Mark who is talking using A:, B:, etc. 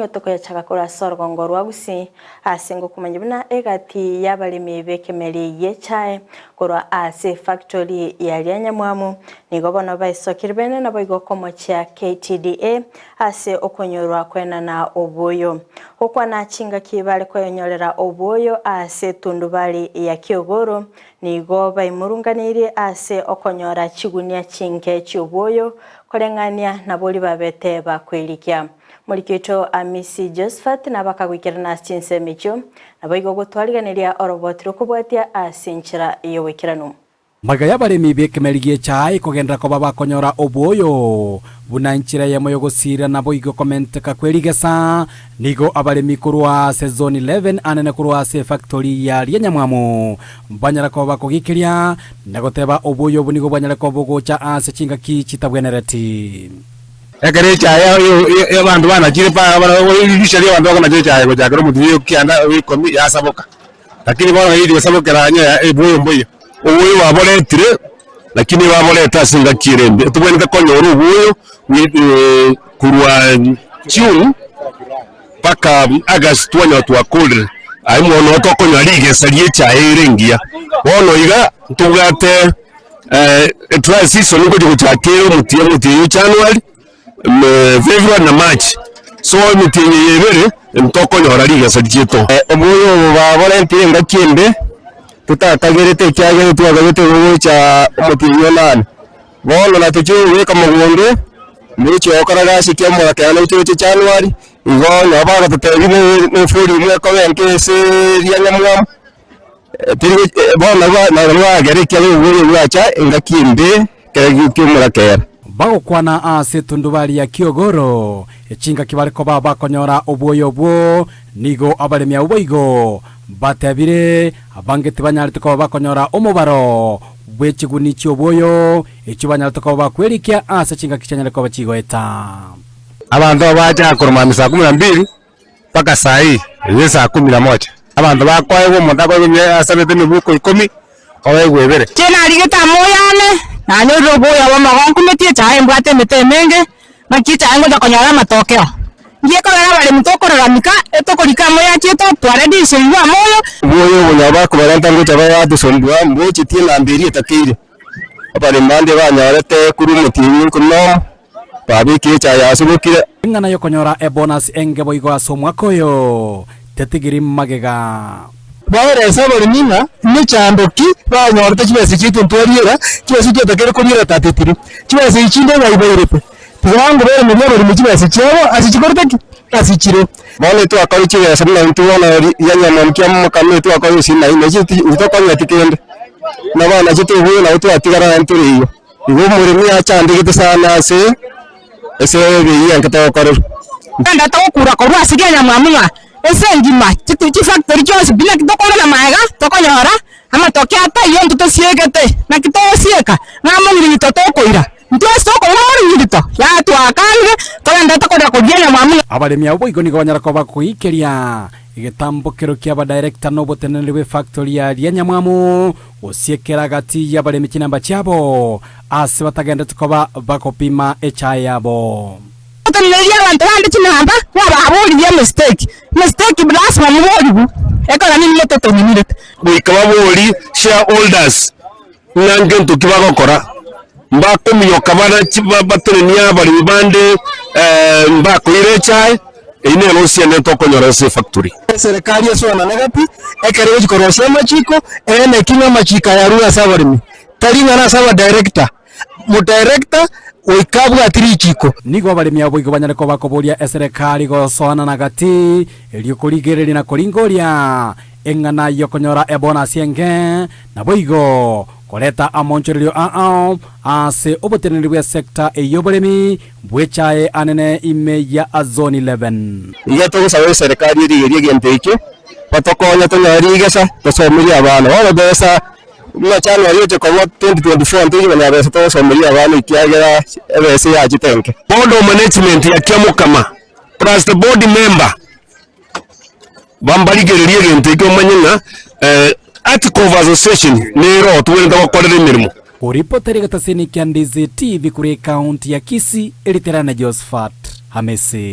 A: nigo tokoyachaka korwa ase orogongo rwa Gusii ase ngokomanya buna egati y'abaremi b'ekemeri y'echae korwa ase efactory ya Rianyamwamu nigo bono baisokire bene naboigo komochia KTDA ase okonyorwa kwenana oboyo. Gokwana chingaki bare koyonyorera oboyo ase etundubari ya Kiogoro Nigo baimurunganeirie ase okonyora chigunia chinke chi'obwoyo, koreng'ania naboria babete bakwerigia. Moriki oito Amisi Josephat nabakagoikerana ase chinsemo echio, naboigo gotwariganeria oroboti rw'okobwatia ase enchera y'oboikeranu.
B: Magega y'abaremi b'ekemeri gi'echae kogenderera koba bakonyora obwoyo buna enchera eyemo y'ogosiira naboigo komenteka kwe rigesa, Nigo abaremi korwa ase Zone 11 anene korwa ase efactori ya Rianyamwamu banyara koba bakogikeria na goteba oboyo obo nigo bwanyare koba bogocha ase chingaki chitabwenereti.
C: Ekero echaye abanto banachire rirusia ri'abanto bakonacha echaye gochakera omotienyi o kianda o ikomi yasaboka, lakini bono riria gosabokera onye oboyo mboiyo. Oboyo baboretire, lakini baborete ase engaki ere embe. Tobwenerete konyora oboyo korwa June mpaka August twanyora twakorire, aye mono noo tokonyora rigesa rie echae ere engiya. Bono iga ntobwate dry season ngochia gochaka ere omotienyi omotienyi o January, February na March. So emetienyi eye ebere ntokonyora rigesa riaito.
D: Oboyo obo baborentire engaki embe, totatagerete ekiagera twaganyete gocha omotienyi onane. Bono natochie gobeka mogondo, ndoche gokora gasi ki omorake one oche January, igo nabo bagototebia ne efolimu ekoba enke ase eria nyamwamu, teri bono nabo bagera ekiagera obobe bwacha engaki embe ekero kia omorakera.
B: Bagokwana ase etundubari ya Kiogoro, chingaki bare koba bakonyora obwoyo obwo, nigo abaremi abwo boigo batebire, abange tibanyarete koba bakonyora omobaro bwe chiguni chi'obwoyo, echio banyarete koba bakwerikia ase chingaki chianyare koba chigoeta.
C: Abanto aba bacha korwa mambia saa kumi na mbili mpaka saa hii eye saa kumi na moja. Abanto bakoegwa omonto akoegwa mia asabete emibuko ikomi oegwe ebere.
E: Inche narigete amoyo ane, nanyorire oboyo bw'amagogo nkumetie echaye mbwate emete emenge, naki echaye ngocha konyora amatokeo. Ngiye kogera abaremi tokororamika, etokorika amoyo achiete twaredisirigwe amoyo.
D: Oboyo obo nabo bakobarenta ngocha bagatosombua, mbochetie enamba eria etakeire. Abaremi bande banyorete korwa omotienyi ikomi nomo, babekire echaye yasubokire.
B: Eng'ana y'okonyora ebonus enge boigo ase omwaka oyo tetigiri magega.
D: Baerese abaremi ng'a mechando ki banyorete chibesa chiaito ntwariera, chibesa twatakeire koriera tatetiri, chibesa echi chinde baibairete. Tiga ngoberemerie abaremi chibesa chiabo ase chikorete ki? Ase chire. Bono twakora chibesa buna intwe bono rianyama kia omokama twakora gose na ime ntitokonyeti kende, na bono nache tobuya nabo twatigara naende tore igo. Igo omoremi achandegete sana ase ase ebei enke togokorerwa.
E: Naende togokura korwa ase rianyamwamu ng'a ense engima chifactory chionsi pi naki tokorora magega tokonyora amatoke ataiyo intwe tosiegete naki togosieka ng'a among'ina tokoira. Intwe ase okoira omorwirito, yatwakanire, togenderete korera korigia nyamwamu.
B: Abaremi abwo boigo nigo banyara koba bakoikeria egetambokero ki'abadirector na oboteneneri bw'efactory ya Rianyamwamu gosiekera gati y'abaremi chinamba chiabo ase batagenderete koba bagopima echae yabo.
E: Otenenerie abanto bande chinamba, mwababoririe emistake, emistake lasima moborigwe, ekero ninwe mototenenerete.
C: Goika babori shareholders ng'a ngento ki bagokora, mbakominyoka batenenie abaremi bande mbakoira echae, eyio nero osiene tokonyora ase efactory.
D: Eserekari esoanane gati, ekero egochia korosia amachiko, ere ki ng'a amachiko aya arure ase abaremi, tari ng'a nase abadirector, modirector goika abwati richiko.
B: Nigo abaremi abwo boigo banyare koba bakoboria eserekari gosoanana gati, erio korigereria na koringoria Eng'ana y'okonyora ebonasi enke, naboigo koreta amonchorerio ao ase oboteneneri bw'esecta ey'oboremi bw'echae anene ime ya Zone 11.
D: Iga togosaba eserekari erigerie egento ekio, batokonye tonyore rigesa tosomerie abana. Bono besa buna January oche koba 2024 ntoichi konyora besa togosomeria abana ekiagera ebesa eyachete enke.
C: Board of management ya Kiamokama plus the board member. Bambarigererie egento ekio bamanye ng'a article of association nero tobwenerete gokorera emeremo.
B: Oripoteri egetaseni kia Ndizi TV korwa ekaunti ya Kisii, Eriterane Josephat Hamisi.